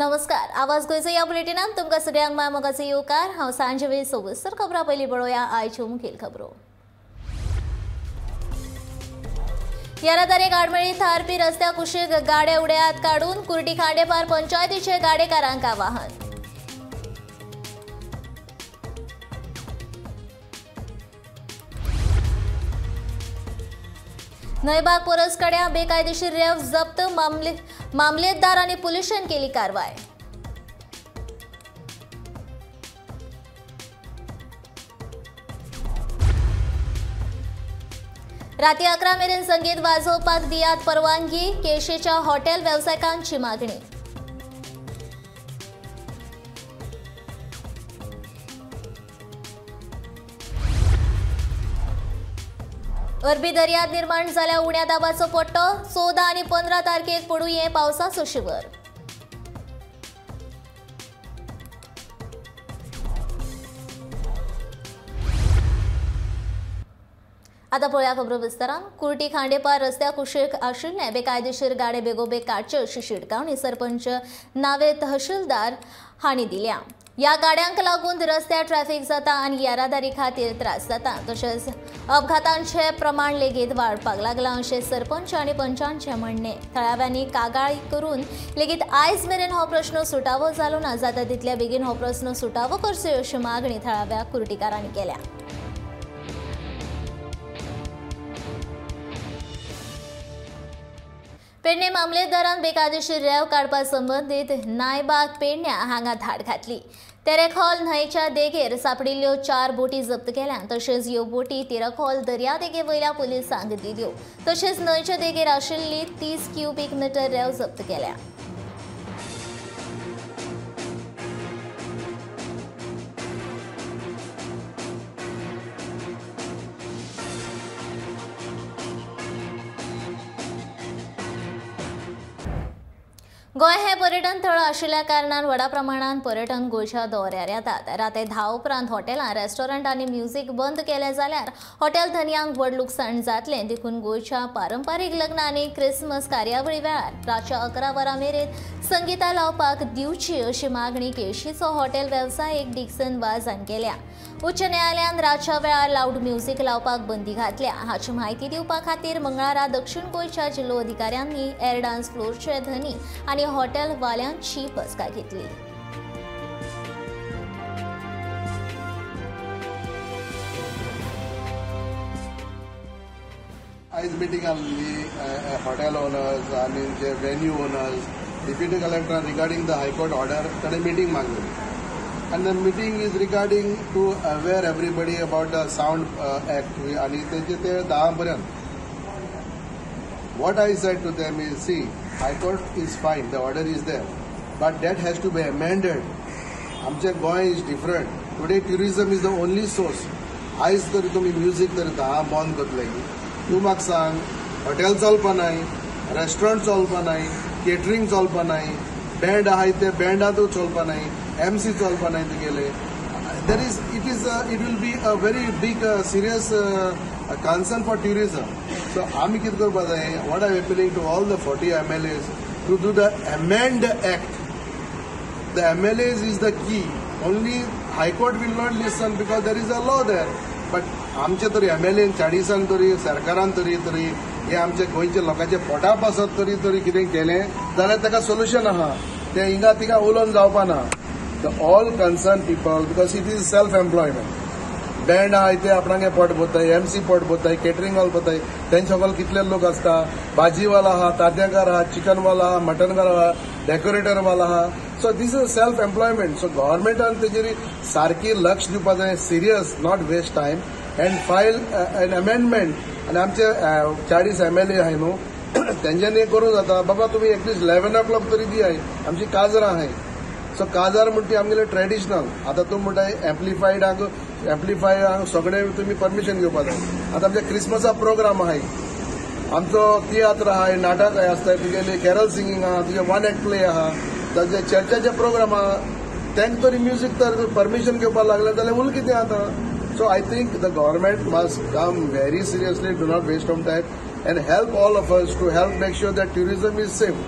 नमस्कार, आवाज गोंयचो ह्या बुलेटिनांत तुमकां सगळ्यांक माय मोगाचो येवकार। हांव सांजवे सविस्तर खबरां पयलीं पळोवया आयच्यो मुखेल खबरो। येरादारीक आडमेळी थारपी रस्त्या कुशीक गाडे उड्यात काडून कुर्टी खांडेपार पंचायतीचे गाडेकारांक आवाहन। न्हंयबाग पोरसकड्या बेकायदेशीर रेव जप्त, मामलेदार आनी पुलिशेन केली कारवाय। राती 11 मेरेन संगीत वाजोवपाक दियात परवानगी, केशेच्या हॉटेल वेवसायिकांची मागणी। अरबी दर्यात निर्माण जाल्या उण्या दाबाचो पट्टो, 14 आनी 15 तारखेक पडुये पावसाचो शिवर। आता पळोवया खबरो विस्तारान। कुर्टी खांडेपार रस्त्या कुशीक आशिल्ले बेकायदेशीर गाडे बेगोबेग काडचे अशी शिटकावणी सरपंच नावे तहसीलदार हांणी दिल्या। ह्या गाड्यांक लागून रस्त्यार ट्रॅफिक जाता आनी येरादारी खातीर त्रास जाता, तशेंच अपघातांचे प्रमाण लेगीत वाडपाक लागलां अशें सरपंच आनी पंचांचें म्हणणें। थळाव्यांनी कागाळी करून लेगीत आयज मेरेन हो प्रश्न सुटावो जालो ना, जाता तितल्या बेगीन हो प्रश्न सुटावो करचो अशी मागणी थळाव्या कुर्टीकारांनी केल्या। पेडणे मामलेदारान बेकायदेशीर रेव काडपा संबंदीत नायबाग पेडण्या हांगा धाड घातली। तेरेखोल न्हंयच्या देगेर सापडिल्ल्यो 4 बोटी जप्त केल्या, तशेंच ह्यो बोटी तेरेखोल दर्यादेगे वयल्या पुलिसांक दिल्यो। तशेंच न्हंयच्या देगेर आशिल्ली 30 क्युबीक मिटर रेव जप्त केल्या। गोंय हे पर्यटन थळ आशिल्ल्या कारणान व्हडा प्रमाणात पर्यटन गोंयच्या दौऱ्यार येतात। राती 10 उपरांत हॉटेलां, रेस्टॉरंट आनी म्युझिक बंद केले जाल्यार हॉटेल धनयांक व्हड लुकसाण जातलें। देखून गोंयच्या पारंपारीक लग्न आनी क्रिसमस कार्यावळी वेळार रातच्या 11 वरां मेरेन संगितां लावपाक दिवची अशी मागणी केशीचो हॉटेल वेवसायीक डिक्सन वाजान केल्या। उच्च न्यायालयान रातच्या वेळार लावड म्युझिक लावपाक बंदी घातल्या। हाची म्हायती दिवपा खातीर मंगळारा दक्षिण गोंयच्या जिल्लो अधिकाऱ्यांनी एअर डान्स फ्लोरचे धनी आनी हॉटेलवाल्यांची बसका घेतली। आयज मिटींग आसली हॉटेल ओनर्स आनी जे venue owners, deputy collector regarding the high court order ताणें मिटींग मागली। And the meeting is regarding to aware everybody about the sound act आनी तेजे ते 10 पर्यंत। What I said to them is, see, High Court is fine, the order is there, but that has to be amended. आमचे Goa is different. Today tourism is the only source. आयज तरी तुमी music तरी 10 बंद करतले, तूं म्हाका सांग, हॉटेल चलपा नाय, रेस्टॉरंट चलपा नाय, केटरिंग चलपा नाय, बँड आहाय ते बँडांतूय चलपा नाय, एमसी चलपा नाय तुगेले। There is, it is, it will be a very big serious concern for tourism. So आमी कितें करपा जाय, what I am appealing to all the 40 MLAs to do the amend act. The MLAs is the key. Only high court will not listen because there is a law there. But आमचे तरी MLN 40 तरी सरकारान तरी तरी हे आमचे गोंयच्या लोकांचे पोटा पासत तरी तरी कितें केलें जाल्यार ताका सोल्युशन आहा, तें हिंगा थिंगा उलोवन जावपा ना। The all concern people, because it is self employment. Band आहाय ते आपणागे पोट भरताय, एमसी पोट भरताय, केटरिंग वाल भरताय, तेंचे सगळे कितले लोक आसता, भाजीवाला आहा, तांतयांकार आहा, चिकनवाला आहा, मटनकार आहा, डेकोरेटरवाला आहा। So this is self employment. So गव्हर्मेंटान तेजेर सारकी लक्ष दिवपा जाय, serious, not waste time and file an amendment. आनी आमचे 40 MLA आहाय न्हू, तेंच्यांनी करूं जाता, बाबा तुमी एटलिस्ट 11 o'clock तरी दियाय, आमची काजरां आहाय। सो काजार म्हणटा ती आमगेले ट्रेडिशनल। आतां तूं म्हणटाय एम्प्लिफायडाक, एम्प्लिफायरांक सगळे तुमी परमिशन घेवपा जाय। आतां आमच्या क्रिसमसा प्रोग्राम आहाय, आमचो तियात्र आहाय, नाटक आसता तुगेले, कॅरल सिंगींग आहा, तुजे वन एक्ट प्ले आहा, ताजे चर्चाचे प्रोग्राम आहा, तांकां तरी म्युजीक तर परमिशन घेवपाक लागलें जाल्यार उरलें कितें आतां। So I think the government must come very seriously, do not waste of time and help all of us to help make sure that tourism is safe.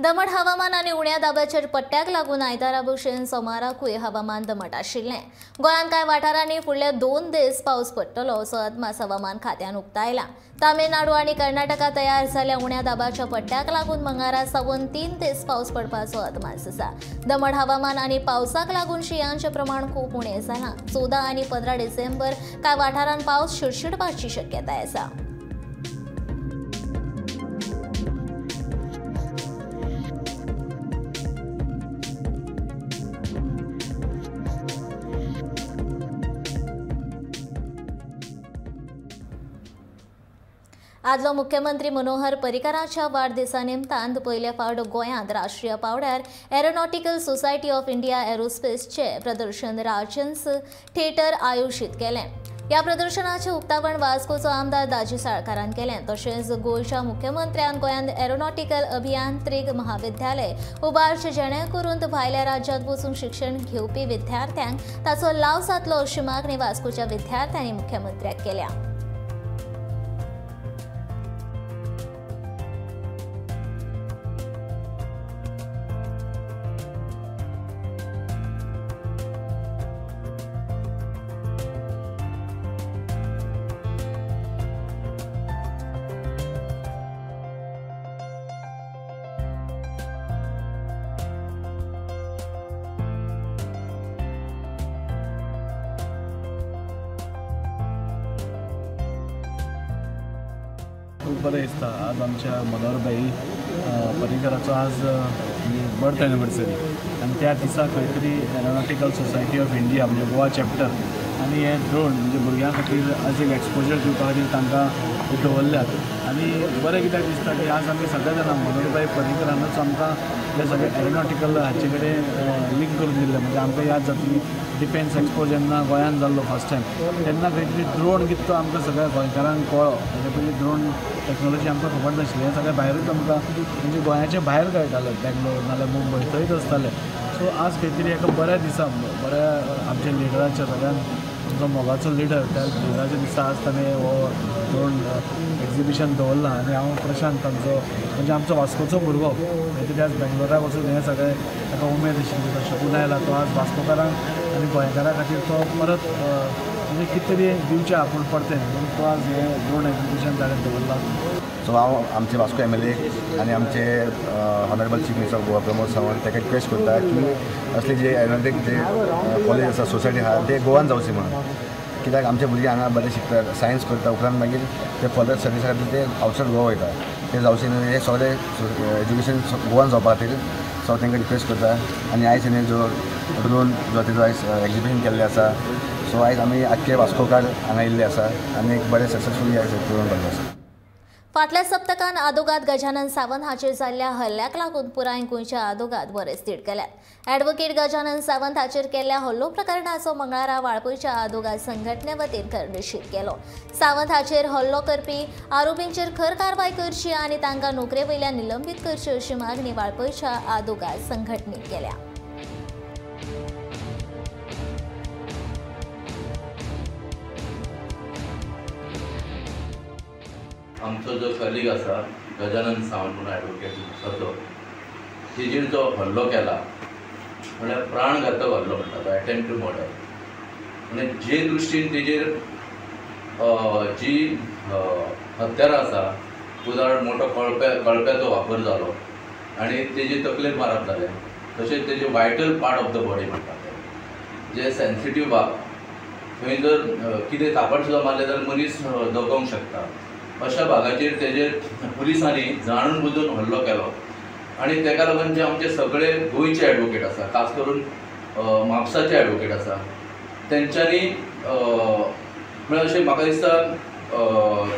दमट हवामान आनी उण्या दाबाचेर पट्ट्याक लागून आयतारा भशेन सोमाराकूय हवामान दमट आशिल्लें. गोंयांत कांय वाठारांनी फुडले 2 दीस पावस पडटलो असो अदमास हवामान खात्यान उक्तायला. तामिळनाडू आनी कर्नाटका तयार जाल्ल्या उण्या दाबाच्या पट्ट्याक लागून मंगळारा सावन 3 दीस पावस पडपाचो अदमास आसा. दमट हवामान आनी पावसाक लागून शिंयांचें प्रमाण खूब उणें जालां. 14 आनी 15 डिसेंबर कांय वाठारांत पावस शिडशिडपाची शक्यताय आसा. आदलो मुख्यमंत्री मनोहर पर्रीकराच्या वाडदिसा निमतान पयले फावट गोंयांत राष्ट्रीय पावड्यार एरोनॉटिकल सोसायटी ऑफ इंडिया एरोस्पेसचे प्रदर्शन राजहंस थिएटर आयोजीत केलें. ह्या प्रदर्शनाचें उक्तावण वास्कोचो आमदार दाजी साळकारान केलें. तशेंच गोंयच्या मुख्यमंत्र्यान गोंयांत एरोनॉटिकल अभियांत्रिक महाविद्यालय उबारचें जेणे करून भायल्या राज्यांत वचून शिक्षण घेवपी विद्यार्थ्यांक ताचो लाव जातलो अशी मागणी वास्कोच्या विद्यार्थ्यांनी मुख्यमंत्र्याक केल्या. खूब बरें दिसता आज आमच्या मनोहरभाई पर्रीकराचो आज बर्थ एनिवर्सरी आनी त्या दिसा खंय तरी एरोनॉटिकल सोसायटी ऑफ इंडिया म्हणजे गोवा चॅप्टर आनी हे ड्रोन म्हणजे भुरग्यां खातीर आज एक एक्सपोजर दिवपा खातीर तांकां दवरल्यात. आनी बरें कित्याक दिसता की आज आमी सगळे जाणां मनोहरभाई पर्रीकरानूच आमकां हे सगळे एरोनॉटिकल हाचे कडेन लिंक करून दिल्लें. म्हणजे आमकां याद जातली डिफेन्स एक्सपो जेन्ना गोंयांत जाल्लो फर्स्ट टायम तेन्ना खंय तरी ड्रोन कितें तो आमकां सगळ्या गोंयकारांक कळ्ळो. ताच्या पयलीं ड्रोन टॅक्नोलॉजी आमकां खबर नाशिल्ली. हें सगळें भायरूच आमकां म्हणजे गोंयाचे भायर कळटालें, बेंगलोर नाल्यार मुंबय थंयच आसतालें. सो आज खंय तरी एका बऱ्या दिसा बऱ्या आमच्या लिडराच्या सगळ्यान आमचो मोगाचो लिडर त्या लिडराच्या दिसा आज ताणें हो ड्रोन एक्झिबिशन दवरलां. आनी हांव प्रशांत तांचो म्हणजे आमचो वास्कोचो भुरगो खंय तरी आज बेंगलोराक वचून हें सगळें ताका उमेद आशिल्ली, तो शिकून आयला. तो आज वास्कोकारांक आनी गोंयकारां खातीर तो परत म्हणजे कितें तरी दिवचें आपूण परतें म्हणून तो आज हें ड्रोन एक्झिबिशन ताणें दवरलां. सो हांव आमचे वास्को एम.एल.ए आनी आमचे honourable chief minister of Goa Pramod Sawant ताका रिक्वेस्ट करता की असले जे एरोनॉटीक जे कॉलेज आसा सोसायटी आसा ते गोवान जावचे म्हणून. कित्याक आमचे भुरगे हांगा बरें शिकतात, सायन्स करता, उपरांत मागीर ते फर्दर सर्विसा खातीर ते आवटसायड गोवा वयता, ते जावचे न्हू. हे सगळे एज्युकेशन गोवान जावपा खातीर सो हांव तांकां रिक्वेस्ट करता. आनी आयज हेणें जो ड्रोन जो तेजो आयज एक्झिबिशन केल्लें आसा, सो आयज आमी आख्खे वास्कोकार हांगा येयल्ले आसा आनी एक बरें सक्सेसफुली आयज ड्रोन जाल्लें आसा. फाटल्या सप्तकान आदोगाद गजानन सावंत हाचेर जाल्ल्या हल्ल्याक लागून पुराय गोंयच्या आदोगाद बरेच तिडकल्यात. ॲडव्होकेट गजानन सावंत हाचेर केल्ल्या हल्लो प्रकरणाचो मंगळारा वाळपयच्या आदोगाद संघटने वतीन खर निशेध केलो. सावंत हाचेर हल्लो करपी आरोपींचेर खर कारवाय करची आनी तांकां नोकरे वयल्यान निलंबीत करची अशी मागणी वाळपयच्या आदोगाद संघटनेन केल्या. आमचो जो कलीग आसा गजानन सावंत म्हणून ॲडवोकेट म्हापसाचो, तेजेर जो हल्लो केला म्हळ्यार प्राणघातक हल्लो म्हणटा तो, एटेम्प्ट टू मर्डर. म्हणजे जे दृश्टीन तेजेर जी हत्यारां आसा, उदाहरण मोठो कळप्याचो वापर जालो आनी तेजे तकलेर मारप जालें, तशेंच तेजे vital part of the body म्हणटा ते जे सेन्सिटीव भाग थंय जर कितें थापट सुद्दां मारलें जाल्यार मनीस दगोवंक शकता, अशा भागाचेर तेजेर पुलिसांनी जाणून बुजून हल्लो केलो. आनी तेका लागून जे आमचे सगळे गोंयचे एडवोकेट आसा, खास करून म्हापसाचे एडवोकेट आसा, तेंच्यांनी म्हळ्यार अशें म्हाका दिसता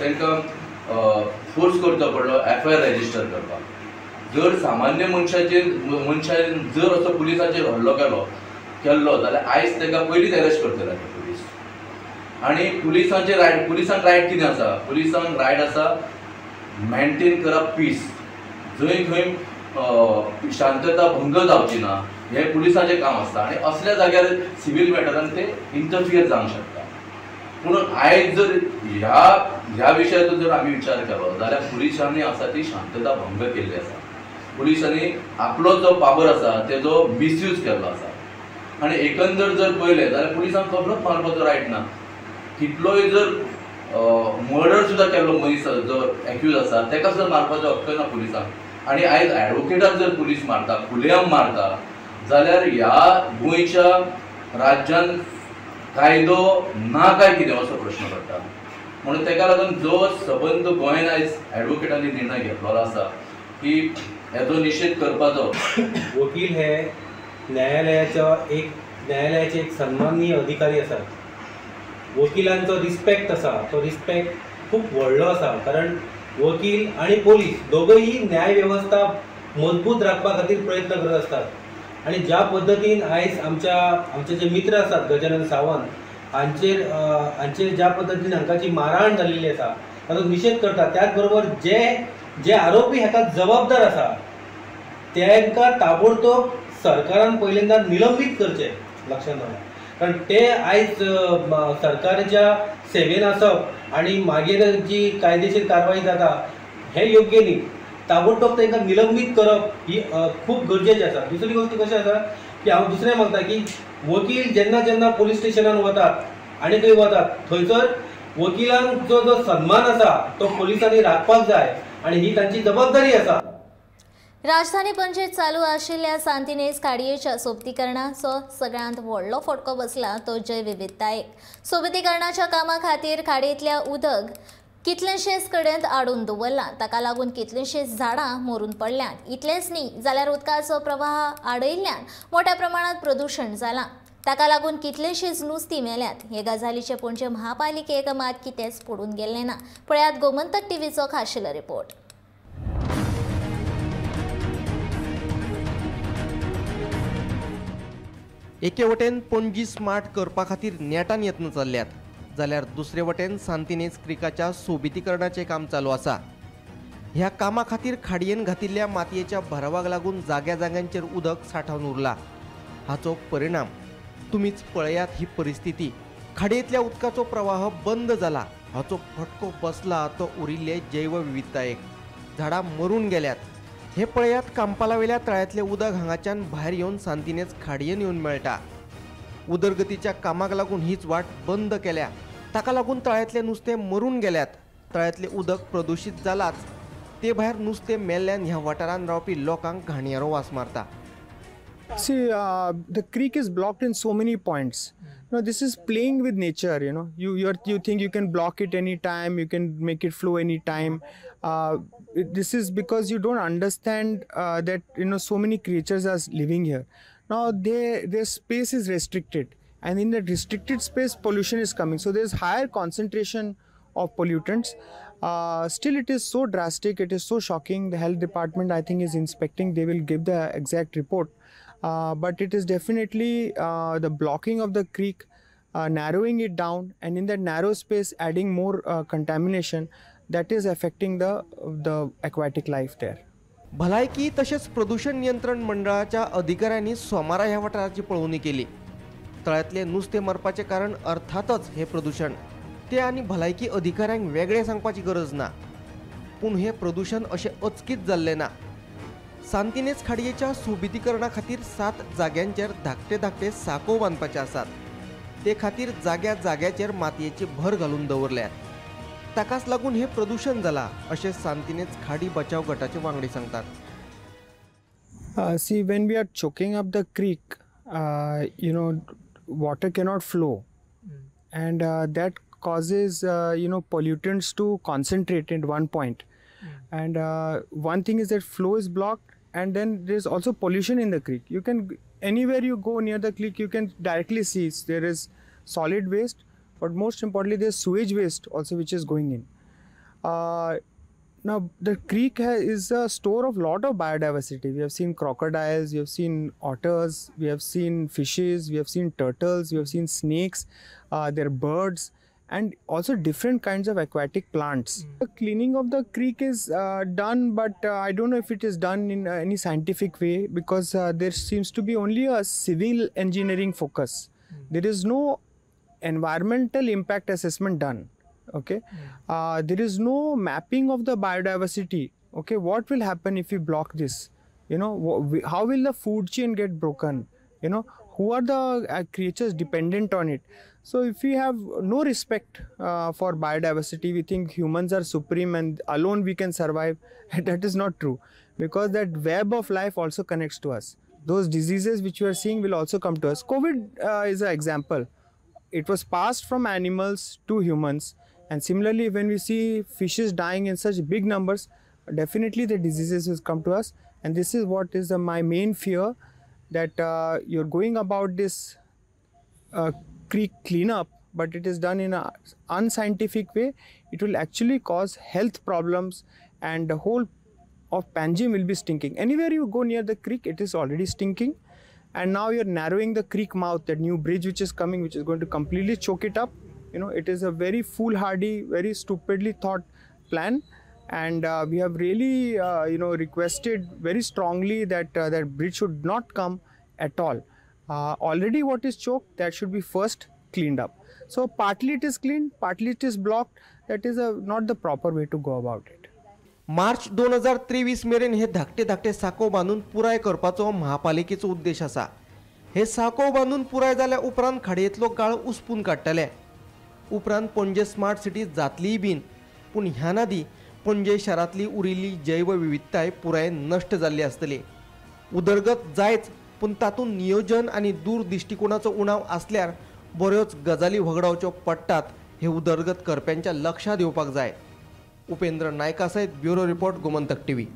तांकां फोर्स करचो पडलो एफ.आय.आर रजिस्टर करपाक. जर सामान्य मनशान जर असो पुलिसाचेर हल्लो केल्लो जाल्यार आयज ताका पयलींच अरेस्ट करतले पुलीस. आनी पुलिसांचे रायट, पुलिसांक रायट कितें आसा, पुलिसांक रायट आसा मेंटेन करप पीस, जंय खंय शांतता भंग जावची ना हें पुलिसांचें काम आसता. आनी असल्या जाग्यार सिवील मॅटरान ते इंटरफियर जावंक शकता. पूण आयज जर ह्या विशयाचो जर आमी विचार केलो जाल्यार पुलिसांनी आसा ती शांतता भंग केल्ली आसा. पुलिसांनी आपलो जो पावर आसा तेजो मिसयूज केल्लो आसा. आनी एकंदर जर पळयलें जाल्यार पुलिसांक कसलोच मारपाचो रायट ना. कितलोय जर मर्डर सुद्दां केल्लो मनीस जो एक्यूज आसा तेका सुद्दां मारपाचो हक्क ना पुलिसांक. आनी आयज एडवोकेटाक जर पुलीस मारता, खुलेआम मारता जाल्यार ह्या गोंयच्या राज्यान कायदो ना काय कितें असो प्रश्न पडटा. म्हणून तेका लागून जो सबंद गोंयान आयज एडवोकेटांनी निर्णय घेतलेलो आसा की हेजो निशेध करपाचो. वकील हे न्यायालयाचे एक सन्माननीय अधिकारी आसात. वकिलांचो रिस्पेक्ट आसा तो रिस्पेक्ट खूब व्हडलो आसा, कारण वकील आनी पोलीस दोगूय न्याय वेवस्था मजबूत राखपा खातीर प्रयत्न करत आसतात. आनी ज्या पद्दतीन आयज आमचे जे मित्र आसात गजानन सावंत हांचेर ज्या पद्दतीन हांकां जी मारहाण जाल्ली आसा ताचो निशेध करता. त्याच बरोबर जे जे आरोपी हाका जबाबदार आसा तांकां ताबडतोब सरकारान पहिल्यांदा निलंबीत करचें लक्षांत दवरा, कारण ते आयज सरकारच्या सेवेन आसप आनी मागीर जी कायदेशीर कारवाई जाता हें योग्य न्ही. ताबडतोब तांकां निलंबीत करप ही खूब गरजेचें आसा. दुसरी गोश्ट कशें आसा की हांव दुसरें मागता की वकील जेन्ना जेन्ना पोलीस स्टेशनान वतात आनी खंय वतात थंयसर वकिलांक जो जो सन्मान आसा तो पोलिसांनी राखपाक जाय आनी ही तांची जबाबदारी आसा. राजधानी पणजेत चालू आशिल्ल्या सांतिनेज खाडयेच्या सोबतीकरणाचो सगळ्यांत व्हडलो फटको बसला तो जैवविविधतायेक. सोबतीकरणाच्या कामा खातीर खाडयेंतल्या उदक कितलेशेच कडेन आडून दवरलां, ताका लागून कितलेशेच झाडां मरून पडल्यांत. इतलेंच न्ही जाल्यार उदकाचो प्रवाह आडयल्ल्यान मोठ्या प्रमाणात प्रदूशण जालां, ताका लागून कितलेशीच नुस्तीं मेल्यात. हे गजालीचे पणजे महापालिकेक मात कितेंच पडून गेल्लें ना. पळयात गोमंतक टीव्हीचो खाशेलो रिपोर्ट. एके वटेन पणजी स्मार्ट करपा खातीर नेटान यत्न चल्ल्यात, जाल्यार दुसरे वटेन सांतिनेज क्रिकाच्या सोबितीकरणाचें काम चालू आसा. ह्या कामा खातीर खाडयेन घातिल्ल्या मातयेच्या भरावाक लागून जाग्या जाग्यांचेर उदक सांठोवन उरला. हाचो परिणाम तुमीच पळयात ही परिस्थिती. खाडयेंतल्या उदकाचो प्रवाह बंद जाला, हाचो फटको बसला तो उरिल्ले जैवविविधतायेक. झाडां मरून गेल्यात. हे पळयात कांपालावेल्या तळ्यांतलें उदक हांगाच्यान भायर येवन सांतिनेज खाडयेन येवन मेळटा. उदरगतीच्या कामाक लागून हीच वाट बंद केल्या, ताका लागून तळ्यांतलें नुस्तें मरून गेल्यात. तळ्यांतलें उदक प्रदूशीत जालाच, ते भायर नुस्तें मेल्ल्यान ह्या वाठारांत रावपी लोकांक घाणयारो वास मारता. See, the creek is blocked in so many points. No, this is playing with nature. You know, you think you can block it any time, you can make it flow any time. This is because you don't understand that you know so many creatures are living here. Now their space is restricted, and in that restricted space, pollution is coming. So there is higher concentration of pollutants. Still, it is so drastic. It is so shocking. The health department, I think, is inspecting. They will give the exact report. But it is definitely the blocking of the creek, narrowing it down, and in that narrow space adding more contamination that is affecting the aquatic life there. भलायकी तशेंच प्रदूषण नियंत्रण मंडळाच्या अधिकाऱ्यांनी सोमारा ह्या वाठाराची पळोवणी केली. तळ्यांतलें नुस्तें मरपाचें कारण अर्थातच हें प्रदूषण. ते आनी भलायकी अधिकाऱ्यांक वेगळें सांगपाची गरज ना, पूण हें प्रदूषण अशें अचकीत जाल्लें ना. सांतिनेज खाडयेच्या सोबितीकरणा खातीर 7 जाग्यांचेर धाकटे धाकटे साको बांदपाचे आसात. ते खातीर जाग्या जाग्याचेर मातयेची भर घालून दवरल्यात. ताकाच लागून हे प्रदूषण जाला अशें सांतिनेज खाडी बचाव गटाचे वांगडी सांगतात. See, when we are choking up the creek, you know, water cannot flow, and that causes you know pollutants to concentrate at one point. And one thing is that flow is blocked, and then there is also pollution in the creek. You can, anywhere you go near the creek, you can directly see there is solid waste, but most importantly there is sewage waste also which is going in. Now the creek is a store of lot of biodiversity. We have seen crocodiles, we have seen otters, we have seen fishes, we have seen turtles, we have seen snakes, there are birds, and also different kinds of aquatic plants. The cleaning of the creek is done, but I don't know if it is done in any scientific way, because there seems to be only a civil engineering focus. There is no environmental impact assessment done. Okay, there is no mapping of the biodiversity. Okay, what will happen if we block this? You know, how will the food chain get broken? You know, who are the creatures dependent on it? So if we have no respect for biodiversity, we think humans are supreme and alone we can survive. That is not true, because that web of life also connects to us. Those diseases which we are seeing will also come to us. COVID is an example. It was passed from animals to humans. And similarly, when we see fishes dying in such big numbers, definitely the diseases will come to us. And this is what is my main fear, that you're going about this creek cleanup, but it is done in an unscientific way. It will actually cause health problems, and the whole of Panjim will be stinking. Anywhere you go near the creek, it is already stinking. And now you're narrowing the creek mouth, that new bridge which is coming, which is going to completely choke it up. You know, it is a very foolhardy, very stupidly thought plan. And we have really, you know, requested very strongly that that bridge should not come at all. Already what is choked, that should be first cleaned up. So partly it is cleaned, partly it is blocked. That is not the proper way to go about it. March 2023 मेरेन हे धाकटे धाकटे साको बांदून पुराय करपाचो महापालिकेचो उद्देश आसा. हे साको बांदून पुराय जाल्या उपरांत खाडयेंतलो गाळ उसपून काडटले. उपरांत पणजे स्मार्ट सिटी जातलीय बीन, पूण ह्या नादी पणजे शारांतली उरिल्ली जैवविविधताय पुराय नश्ट जाल्ली आसतली. उदरगत जायच, पूण तातूंत नियोजन आनी दूरदिश्टीकोणाचो उणाव आसल्यार बऱ्योच गजाली व्हगडावच्यो पडटात हे उदरगत करप्यांच्या लक्षांत येवपाक जाय. उपेंद्र नायका सहित bureau report, Gomantak TV.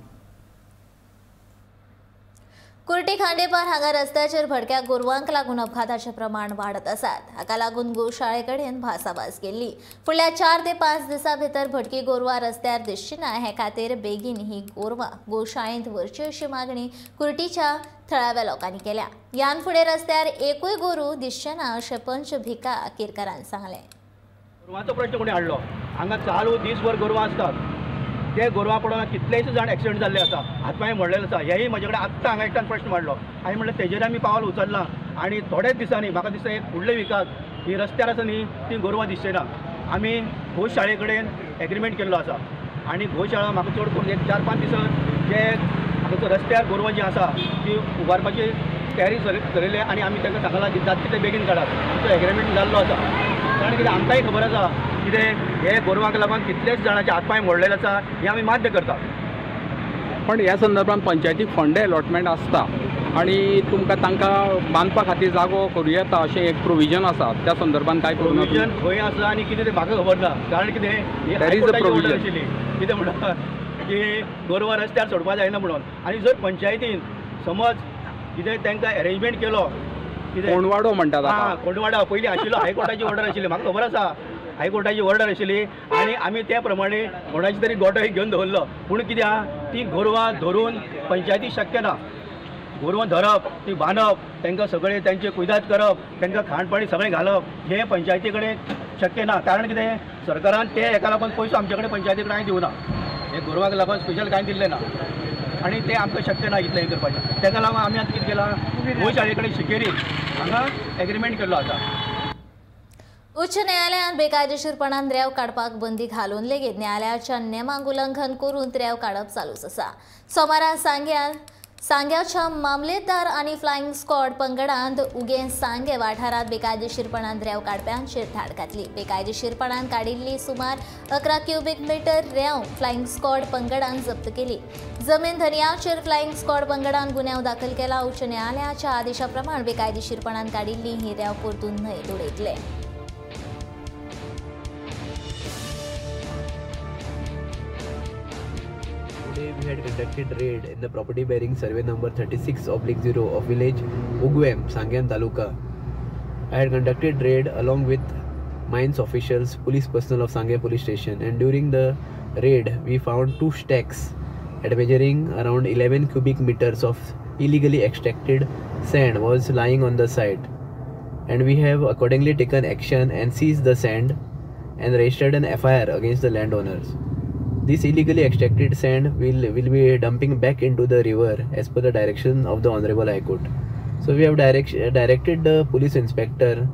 Kurti Khandepar हांगा रस्त्याचेर भडक्या गोरवांक लागून अपघाताचें प्रमाण वाडत आसात. हाका लागून गोशाळे कडेन भासाभास केल्ली. फुडल्या 4 ते 5 दिसां भितर भटकी गोरवां रस्त्यार दिसची ना हे खातीर बेगीन ही गोरवां गोशाळेंत व्हरची अशी मागणी कुर्टीच्या थळाव्या लोकांनी केल्या. ह्यान फुडें रस्त्यार एकूय गोरू दिसचें ना अशें पंच भिका केरकारान सांगलें. गोरवांचो प्रश्न कोणी हाडलो? हांगा चालू दीसभर गोरवां आसतात, ते गोरवां पडून कितलेशे जाण एक्सिडंट जाल्ले आसा, हातपांय मोडलेले आसा. हेय म्हजे कडेन आत्तां हांगा एकट्यान प्रश्न मांडलो आनी म्हणलें तेजेर आमी पावल उचललां आनी थोड्याच दिसांनी म्हाका दिसता एक फुडल्या विकाक ही रस्त्यार आसा न्ही ती गोरवां दिसचे ना. आमी गोशाळे कडेन एग्रीमेंट केल्लो आसा आनी गोशाळा म्हाका चड करून एक 4-5 दिसान जे हांगाचो रस्त्यार गोरवां जी आसा ती उबारपाची तयारी चलयली आनी आमी तांकां सांगलां की जाता तितले बेगीन काडात. आमचो एग्रीमेंट जाल्लो आसा, कारण कितें आमकांय खबर आसा कितें हे गोरवांक लागून कितलेच जाणांचे हातपांय मोडलेले आसा, हें आमी मान्य करता. पण ह्या संदर्भात पंचायतीक फंड अलॉटमेंट आसता आनी तुमकां तांकां बांदपा खातीर जागो करूं येता अशें एक प्रोविजन आसा. त्या संदर्भात काय करूं? प्रोविजन खंय आसा आनी कितें तें म्हाका खबर ना, कारण कितें ऑर्डर आशिल्ली कितें म्हणटा की गोरवां रस्त्यार सोडपाक जायना म्हणून. आनी जर पंचायतीन समज कितें तांकां एरेंजमेंट केलो, कितें कोंडवाडो म्हणटात, हां कोंडवाडो पयलीं आशिल्लो, हायकोर्टाची ऑर्डर आशिल्ली, म्हाका खबर आसा हायकोर्टाची ऑर्डर आशिल्ली आनी आमी त्या प्रमाणे कोणाची तरी गोटो घेवन दवरलो. पूण कितें आहा ती गोरवां धरून पंचायती शक्य ना. गोरवां धरप, ती बांदप, तांकां सगळें तांचे कुयदाद करप, तांकां खाण पाणी सगळें घालप हें पंचायती कडेन शक्य ना. कारण कितें सरकारान ते हेका लागून पयसो आमचे कडेन पंचायती कडेन कांय दिवना, हे गोरवांक लागून स्पेशल कांय दिल्लें ना आनी तें आमकां शक्य ना इतलें हें करपाचें. ताका लागून आमी आतां कितें केलां, गोशाळे कडेन शिकेरी हांगा एग्रीमेंट केल्लो आसा. उच्च न्यायालयान बेकायदेशीरपणान रेंव काडपाक बंदी घालून लेगीत न्यायालयाच्या नेमांक उल्लंघन करून रेंव काडप चालूच आसा. सोमारा सांग्याच्या मामलेदार आनी फ्लायिंग स्क्वॉड पंगडांत उगें सांगे वाठारांत बेकायदेशीरपणान रेंव काडप्यांचेर धाड घातली. बेकायदेशीरपणान काडिल्ली सुमार 11 क्युबीक मिटर रेंव फ्लायिंग स्क्वॉड पंगडान जप्त केली. जमीन धनयांचेर फ्लायिंग स्क्वॉड पंगडान गुन्यांव दाखल केला. उच्च न्यायालयाच्या आदेशा प्रमाण बेकायदेशीरपणान काडिल्ली ही रेंव परतून न्हंयेंत उडयतले. Today we had conducted raid in the property bearing survey number 36/0 of village Ugwem, Sanguem Taluka. I had conducted raid along with mines officials, police personnel of Sanguem police station, and during the raid we found 2 stacks at measuring around 11 cubic meters of illegally extracted sand was lying on the site, and we have accordingly taken action and seized the sand and registered an FIR against the landowners. This illegally extracted sand will be dumping back into the river as per the direction of the Honorable High Court. So we have directed the police inspector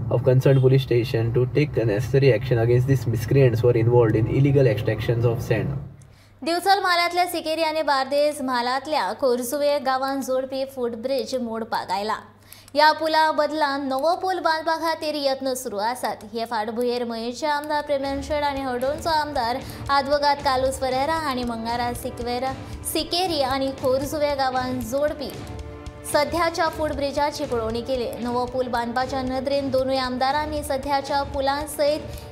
of concerned police station to take necessary action against these miscreants who are involved in illegal extractions of sand. Divchal म्हालांतल्या सिकेरी आनी बार्देस म्हालांतल्या खोर्जुवे गांवांत जोडपी फूटब्रिज मोडपाक आयला. ह्या पुला बदला नवो पूल बांदपा खातीर यत्न सुरू आसात. हे फाटभुंयेर मयेंचे आमदार प्रेमेंद्र शेट आनी हळदोणचो आमदार आदवोगाद कार्लुस फेरेरा हांणी मंगळारा सिकेरी आनी खोर्जुवे गांवांत जोडपी सध्याच्या फूटब्रिजाची पळोवणी केली. नवो पूल बांदपाच्या नदरेन दोनूय आमदारांनी सध्याच्या पुलां सयत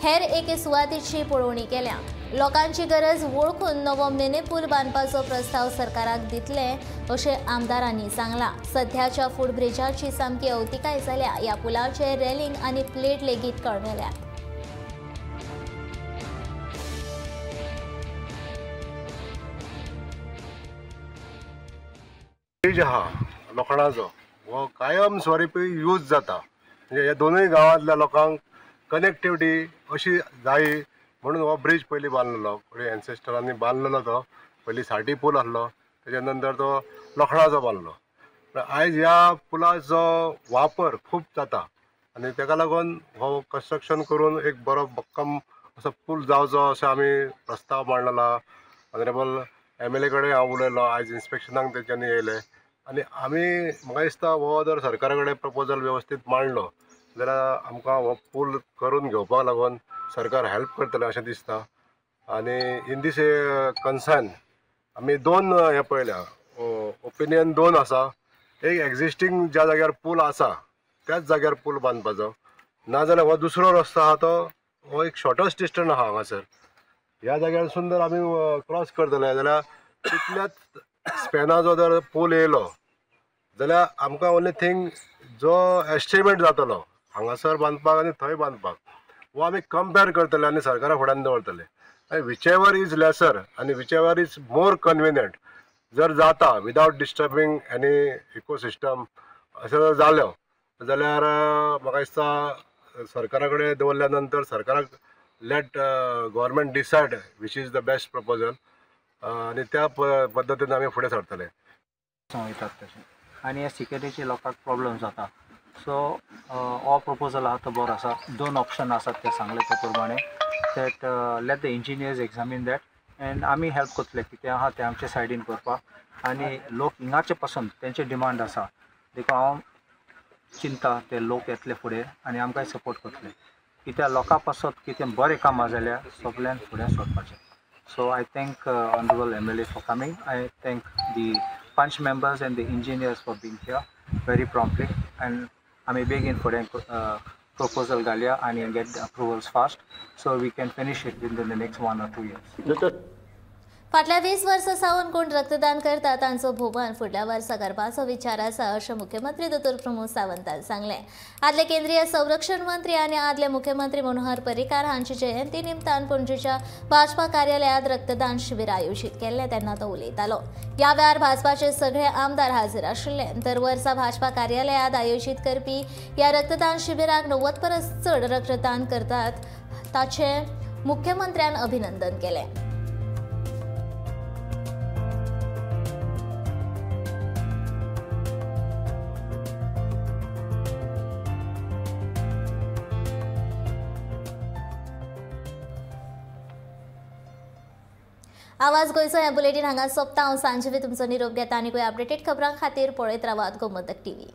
हेर एके सुवातेची पळोवणी केल्या. लोकांची गरज वळखून नवो मिनी पूल बांदपाचो प्रस्ताव सरकाराक दितले अशें आमदारांनी सांगलां. सध्याच्या फूटब्रिजाची सामकी अवतिकाय जाल्या. ह्या पुलाचे रेलिंग आनी प्लेट लेगीत कळमेल्यात. ब्रिज आहा लोखणाचो हो कायम स्वरुपी यूज जाता, म्हणजे ह्या दोनूय गांवांतल्या लोकांक कनेक्टिविटी अशी जायी म्हणून हो ब्रिज पयलीं बांदलेलो. फुडें एन्सेस्टरांनी बांदलेलो तो पयलीं साठी पूल आसलो, तेच्या नंतर तो लोखणाचो बांदलो. आयज ह्या पुलाचो वापर खूब जाता आनी तेका लागून हो कन्स्ट्रक्शन करून एक बरो भक्कम असो पूल जावचो अशें आमी प्रस्ताव मांडलेलो. ऑनरेबल MLA कडेन हांव उलयलो, आयज इन्स्पेक्शनाक तेंच्यांनी येयले आनी आमी म्हाका दिसता हो जर सरकारा कडेन प्रपोजल वेवस्थीत मांडलो जाल्यार आमकां हो पूल करून घेवपाक लागून सरकार हेल्प करतलें अशें दिसता. आनी इन दीस कन्सर्न आमी दोन हें पळयल्या, ओपिनियन दोन आसा. एक एग्जिस्टींग ज्या जाग्यार पूल आसा त्याच जाग्यार पूल बांदपाचो, नाजाल्यार हो दुसरो रस्तो आहा तो हो एक शॉर्टस्ट डिस्टन्स आहा हांगासर. ह्या जाग्यारसून जर आमी क्रॉस करतले जाल्यार तितल्याच स्पॅनाचो जर पूल येयलो जाल्यार आमकां ओनली थिंग जो एस्टिमेट जातलो हांगासर बांदपाक आनी थंय बांदपाक वो आमी कंपेर करतले आनी सरकारा फुड्यान दवरतले. आनी which ever is lesser आनी which ever is more convenient जर जाता विदावट डिस्टर्बींग एनी इकोसिस्टम अशें जर जालो जाल्यार म्हाका दिसता सरकारा कडेन दवरल्या नंतर सरकाराक let government decide which is the best proposal आनी त्या पद्दतीन आमी फुडें सरतले. वयतात तशें आनी ह्या सिक्युरिटीचे लोकांक प्रॉब्लम जाता. सो हो प्रपोजल आहा तो बरो आसा. दोन ऑप्शन आसात ते सांगले ते प्रमाणे that let the engineers examine that and आमी हेल्प करतले कितें आहा तें आमच्या सायडीन करपाक. आनी लोक हिंगाचे पसून तेंचे डिमांड आसा देखून हांव चिंता ते लोक येतले फुडें आनी आमकांय सपोर्ट करतले कित्याक लोकां पासत कितें बरें कामां जाल्यार सगळ्यान फुडें सरपाचें. So I thank honourable MLA for coming. I thank the panch members and the engineers for being here very promptly and आमी बेगीन फुडें प्रपोजल घालया आनी get the approvals fast so we can finish it within the next 1 or 2 years. फाटल्या 20 वर्सां सावन कोण रक्तदान करता तांचो भोवमान फुडल्या वर्सा करपाचो विचार आसा अशें मुख्यमंत्री दोतोर प्रमोद सावंतान सांगलें. आदले केंद्रीय संरक्षण मंत्री आनी आदले मुख्यमंत्री मनोहर पर्रीकार हांची जयंती निमतान पणजेच्या भाजपा कार्यालयांत रक्तदान शिबीर आयोजीत केल्लें तेन्ना तो उलयतालो. ह्या वेळार भाजपाचे सगळे आमदार हाजीर आशिल्ले. दर वर्सा भाजपा कार्यालयांत आयोजीत करपी ह्या रक्तदान शिबिराक 90 परस चड रक्तदान करतात ताचें मुख्यमंत्र्यान अभिनंदन केलें. आवाज गोंयचो हें बुलेटीन हांगा सोंपता. हांव सांजवी तुमचो निरोप घेता आनी अपडेटेड खबरां खातीर पळयत रावात गोमंतक टीव्ही.